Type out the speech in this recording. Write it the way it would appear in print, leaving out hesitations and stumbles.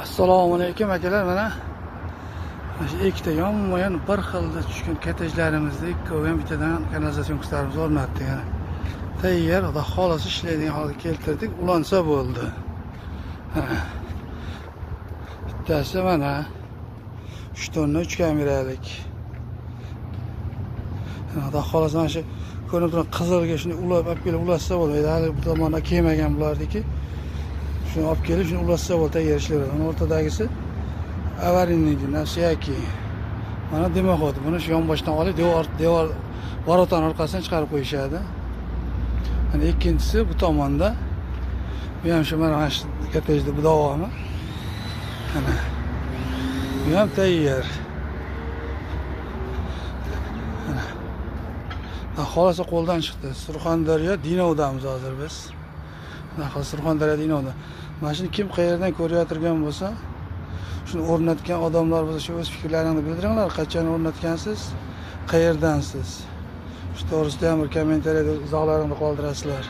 Assalomu alaykum akalar, mana shu ikkita yonma-yon bir xilda tushgan kottejlarimizda ikkovi ham bittadan kanalizatsion kurslarimizni o'rnatdik. Yana tayyor, xudo xohlasa ishlaydigan holga keltirdik, ulansa bo'ldi. Bittasi mana 3 tonna 3 kameralik. Xudo xohlasa mana shu ko'rinib turgan qizilga shuni ulab olib kelib ulashsa bo'ladi. Hali bu tomondan kelmagan bularniki. Shuni olib kelib, shuni ulashsa bo'ladi, tayyor ishlayveradi. Mana o'rtadagisi аварийный, nafsiyaki. Mana дымоход. Buni shu yonboshdan olib, devor ворота ni orqasidan chiqarib qo'yishadi. Mana ikkinchisi bu tomonda. Bu ham shu mana shu kottejda bu davomi. Mana. Bu ham tayyor. Mana. Xohlasa qo'ldan chiqdi. Surxondaryo Denovdamiz hozir biz. Xohlasa Surxondaryo Denovda. Mana shuni kim qayerdan ko'rayotgan bo'lsa, shuni o'rnatgan odamlar bo'lsa, shu o'z fikrlaringizni bildiringlar. Qachon o'rnatgansiz, qayerdansiz? Shu to'g'risida ham bir kommentariyada izohlaringizni qoldirasizlar.